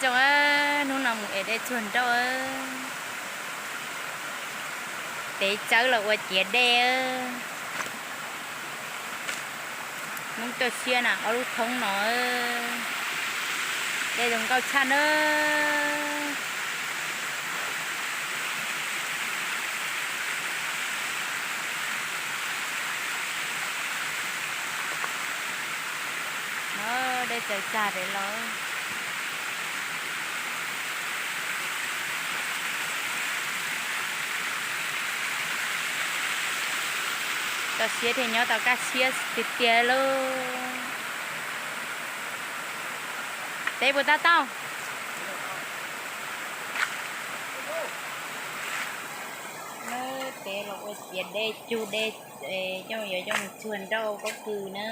Zoo, hnub no mus ev dej tsuag nrauj, tev tsawb los ua ciav dej. Hnub tuaj siab na, ob lub thoob no, dej zoo nkauj tshaj na. No dej tsaws tsag pem los. Toj siab thiaj nyob tau kaj siab tiag tiag lauj. Tev puas tab tau? Neb tev los ua ciav dej cug dej, coj yuav coj mus tsuag nrauj pob kws na.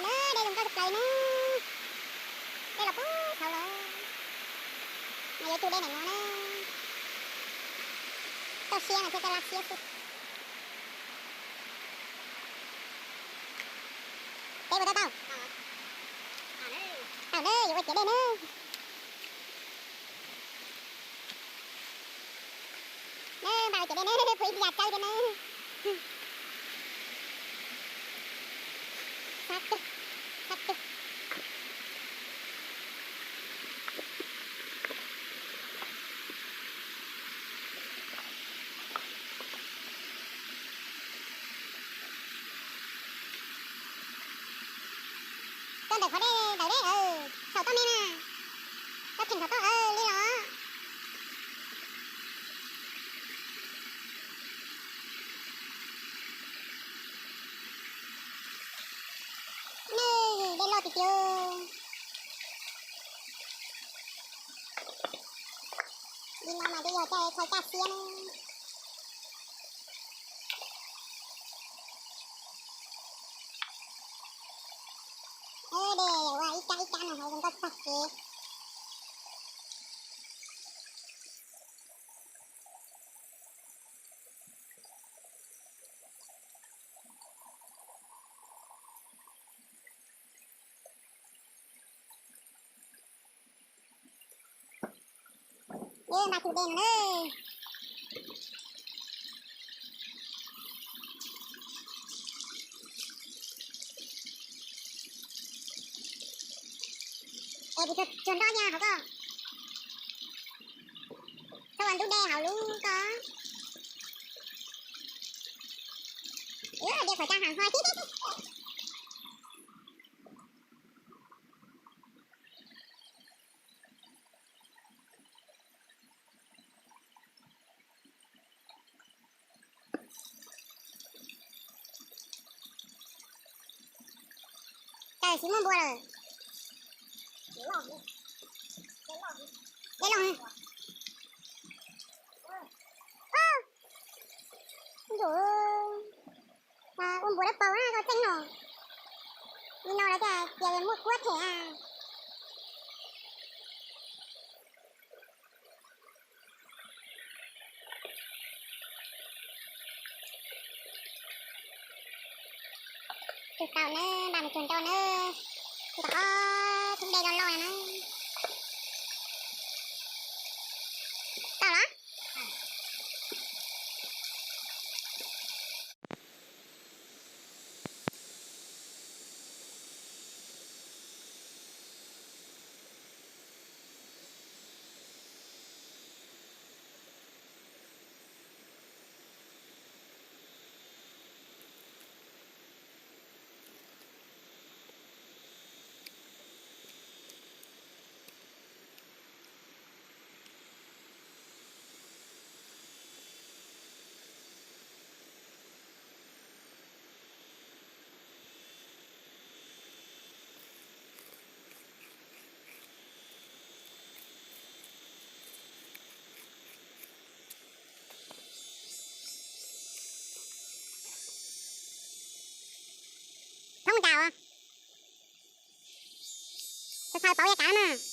Nab, dej zoo nkauj tshaj plaws na. Dej los puag thaum ub los. Mas yuav cug dej ntawm no na. Toj siab no thiaj tau laj siab xwb. Tev puas tab tau? Tau na, yuav ua ciav dej na. Nab, npaj ua ciav dej na, phuv ib yam tsawb thiab na. Sab kawg, sab kawg. Koj ntawm qhov dej ntawm deb, saum toj me na, koj theem saum toj li los. Nab, dej loj tiag tiag. Li no mas twb yog caij chaw kaj siab na. Dej ua ib kab ib kab no hauv zoo nkauj tag kev. Dej npaj cug dej no na. Es kuv tsuag nrauj nyaj hauv koj. Txhob ua ntub dej hauv lub koj. Ua dej qhov caj heev hos. Cas tsis muaj npua lawm. Dej loj. Ua npua dawb paug na koj txeej no. Li no lawv tias cia muaj kuab them a. Tus tau na, npaj mus tsuag nrauj na, ntawm qhov thoob dej loj loj na. Tau los. Thoob mus cas ua? Txhais txhais pauv yog kav na.